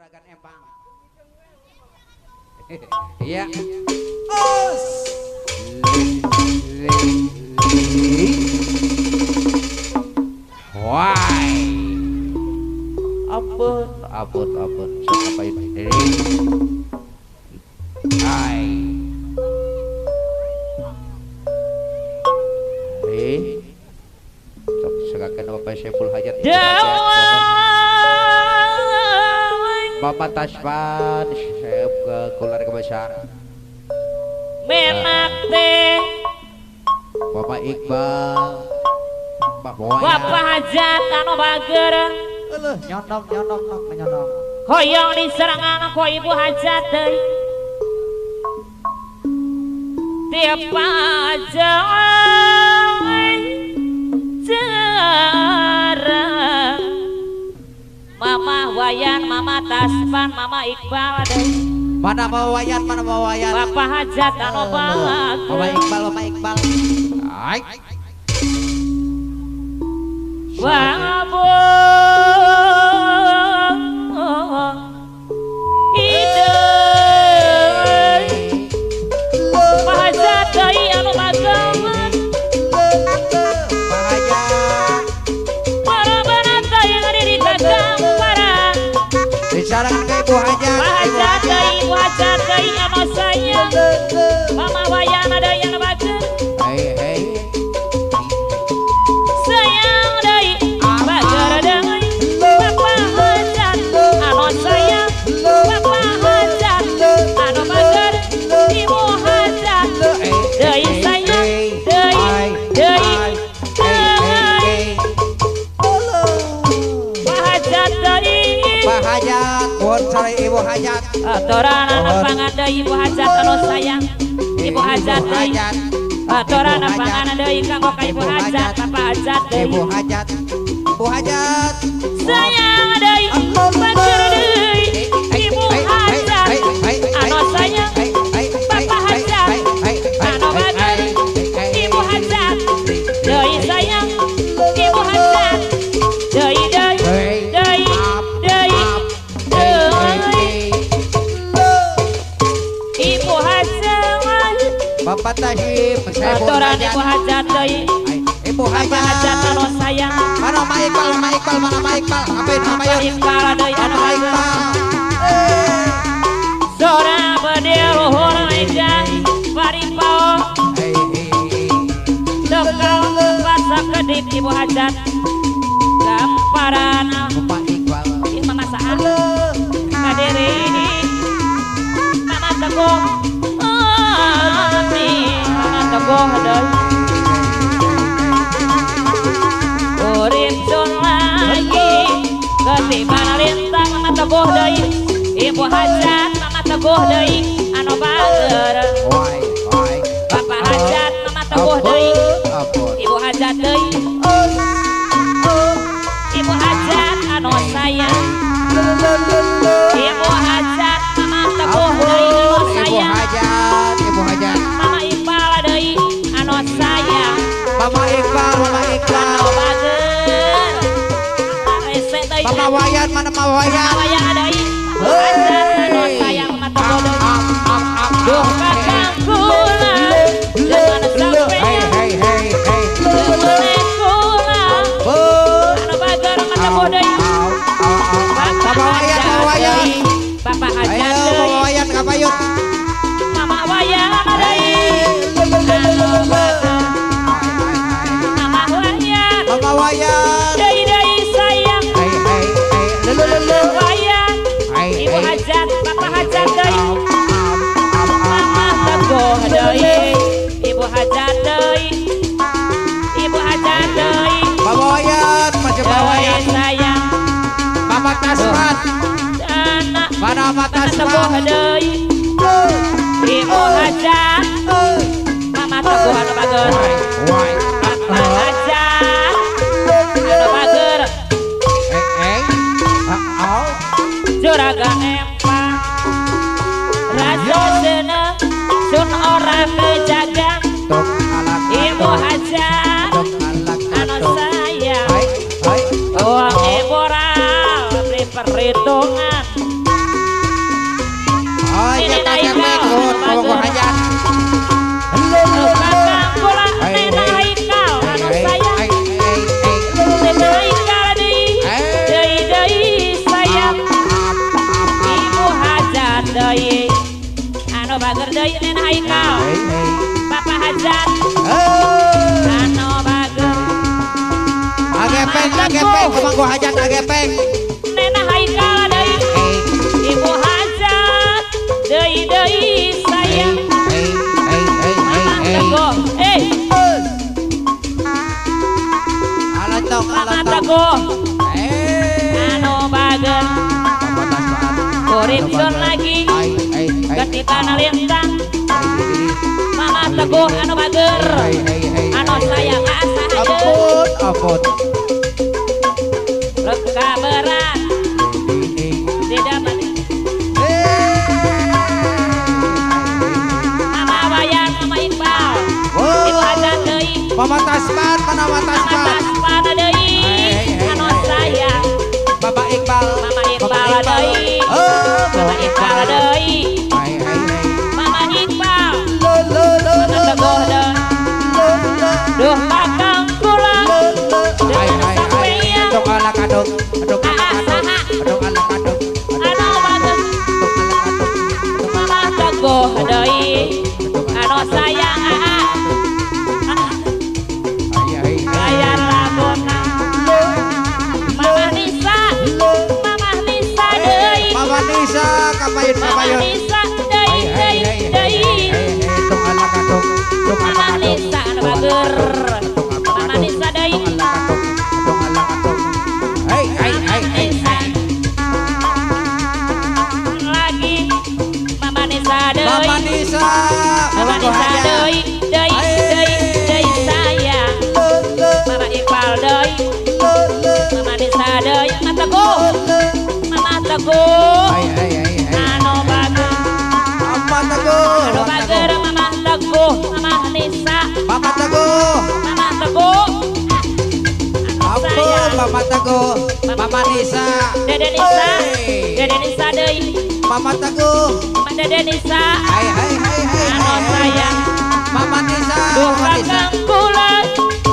Juragan Empang. Iya. Why? Ampun, ampun, ampun. Siapa ini? Hai. Sok segakeun Bapak Saiful Hajat. Bapak Tasman, saya ke keluarga besar. Menak teh. Bapak Iqbal, Bapak Bapak Hajat anu bager. Euleuh, nyonong nyonong nyonong. Hoyong diserangan ku Ibu Hajat deui. Tiap pajang jarang. Mama Wayan, Mama Tasman, Mama Iqbal deui. Mana Mama Wayan, mana Mama Wayan. Bapak Hajat anu bager. Mama Iqbal, Mama Iqbal. Ai. Wabung hideung Pak Hajat deui anu bageun. Pak Hajat para-para teh di kagamparan. Disarankan ke Ibu Hajat. Pak Hajat deui, Ibu Hajat deui anu sayang. Mama Wayan deui anu bageun. Hei hei. Sayang deui bager deui Bapak Hajat anu sayang. Bapak Hajat anu bager Ibu Hajat deui sayang deui deui deui Pak Hajat deui. Pak Hajat buat cari Ibu Hajat. Aturan pangan deui Ibu Hajat anu sayang. Ibu Hajat deui. Aturan pangan deui kanggo ka Ibu Hajat, Bapak Hajat deui. Ibu Hajat, Ibu Hajat. Sayang deui, bager deui Ibu Hajat anu sayang. Bapak Hajat anu bager Ibu Hajat deui sayang. Ibu Hajat deui deui deui deui deui Ibu Hajat. Bapak Taslim, aturan Ibu Hajat deui. Ibu Hajat. Bapak Hajat anu sayang. Mana Ma Iqbal, Ma Iqbal, mana Ma Iqbal? Apain Ma Bapak Iqbal deui anu Ma bager. Iqbal. Sora bedil luhur meja paripao tekal basa kedip Ibu Hajat gamparan. Bapak Iqbal. Ih mama saha kadiri mama teguh abdi mama teguh deui urip sun lagi ketiban lintang mama teguh deui Ibu Hajat mama teguh deui anu bager. Bapak Hajat mama teguh deui Ibu Hajat deui. Ibu Hajat anu sayang. Ibu Hajat mama teguh deui anu Ibu sayang. Hajat, Ibu Hajat. Mama Iqbal deui anu sayang. Mama Iqbal, Mama Iqbal. Anu bager. Rese deui. Mama Wayan, mana Mama Wayan? Mama Wayan deui. Ibu Hajat anu sayang mama teguh deui. Duh kakang kula jangan sampai Hei hei hei hei. boleh kula anu bager mama teguh deui. Bapak Mama Wayan, Hajat Mama Wayan. deui. Bapak Hajat Ayo Mama deui. Wayan kapayut. Mama Wayan deui anu bager. Mama Wayan Mama Wayan. deui deui sayang. Hei hei hei. Lulu lulu. Mama Wayan Hei Ibu hei. Hajat Bapak Hajat deui. Mama teguh deui Ibu Hajat deui. Ibu Hajat deui Mama Wayan, masih Mama deui Wayan. sayang. Mama Tasman. Anak Mana Mama Mama teguh Tasman? deui Ibu Hajat Mama teguh anu bager. Wai. Bapak Hajat anu bager. Hei hei. Oh. Juragan Empang rasa seneng sun ora kejagan. Tok alak. Ibu Hajat Tok alak. anu sayang. Hai hai. Wong moral beli perhitungan. deui anu bager deui Nena Haikal Bapak Hajat anu bager Agepeng agepeng Pamangku Hajat agepeng Nena Haikal deui Ibu Hajat deui deui sayang Mamah Teguh Mamah Teguh anu bager Urip sun lagi ketiban lintang Mamah Teguh anu bager anu sayang asa ampun ampun luka berat tidak Mama Wayan Mama Iqbal Ibu Hajat deui Mama Tasman mana Mama Tasman Mama deui anu sayang Bapak Iqbal Mama Iqbal deui Mama Iqbal deui Mama Iqbal Mama Teguh deui duh kakang kula dengan sampeyan dong ala kadung dong ala kadung dong ala kadung anu bagus Mama Teguh deui anu sayang bayar lagona Mama Nisa Mama Nisa deui Mama Nisa kapayun kapayun Mama Nisa deui deui deui dong ala kadung dong ala Mama Nisa anu bager Mama Nisa deui dong ala kadung hei hei hei Nisa lagi Mama Nisa deui Mama Nisa Mama Nisa deui deui deui deui sayang Mama Iqbal deui Mama Nisa deui Mama Teguh Mama Teguh anu bager Mama Teguh anu bager Mama Teguh Mama Nisa Mama Teguh Mama Teguh ampun Mama Teguh Mama Nisa Dede Nisa Dede Nisa deui Mama Teguh Dede Nisa hai hai hai hai anu sayang Mama Nisa duh kakang kula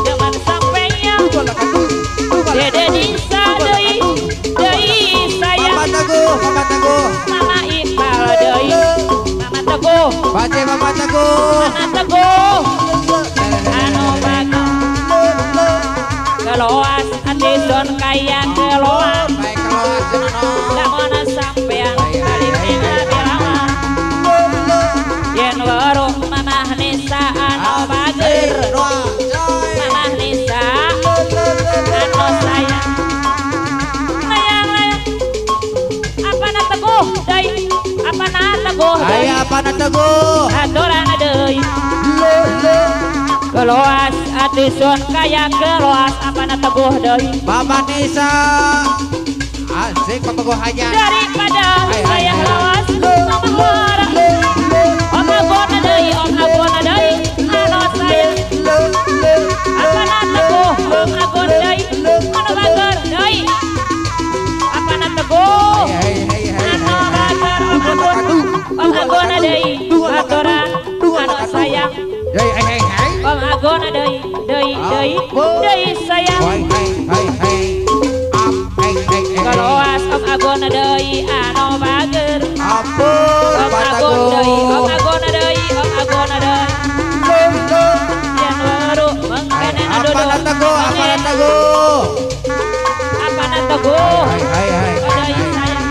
demen sampeyan Dede Nisa deui deui sayang Mama Teguh Mama Teguh Mama Iqbal deui Mama Teguh bace Mama Teguh Mama Teguh anu bagus keloas ati sun kaya keloas lamun sampean bali bilawan yen weruh Mamah Nisa anu bager Mamah Nisa anu sayang layang layang apa na Teguh deui apa na Teguh deui apa na Teguh aturan deui keloas ati sun kaya keloas apa na Teguh deui Mama Nisa asik Pamangku Hajat daripada saya lawas Mama marah Om Agon deui Om Agon deui anu sayang apa na Teguh Om Agon deui anu bager deui apa na Teguh anu bager Om Agon Om Agon deui aturan anu sayang Om Agon deui deui deui deui sayang keloas Om Agon deui anu bager ampun Om Agon deui Om Agon deui Om Agon deui yen weruh mengkene apa na Teguh apa na Teguh apa na Teguh deui sayang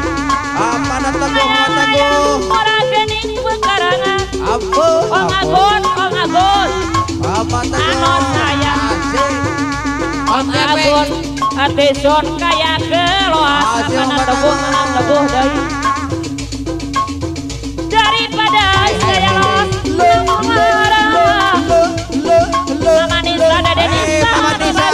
apa na Teguh Mama Teguh ora gening bekarangan ampun Om Agon Om Agon Mama Teguh anu sayang Om Agon ati sun kaya keloas apa na Teguh Mama Teguh deui daripada saya los Mama marah Mama Nisa Dede Nisa Mama Nisa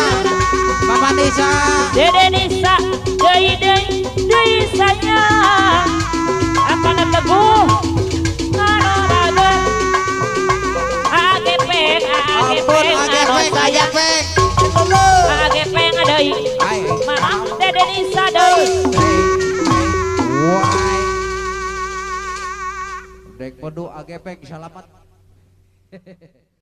Mama Nisa Dede Nisa deui deui deui sayang apa na Teguh anu bager agepeng agepeng anu sayang agepeng deui Mama Dede Nisa deui Dek podo agepeng salamat.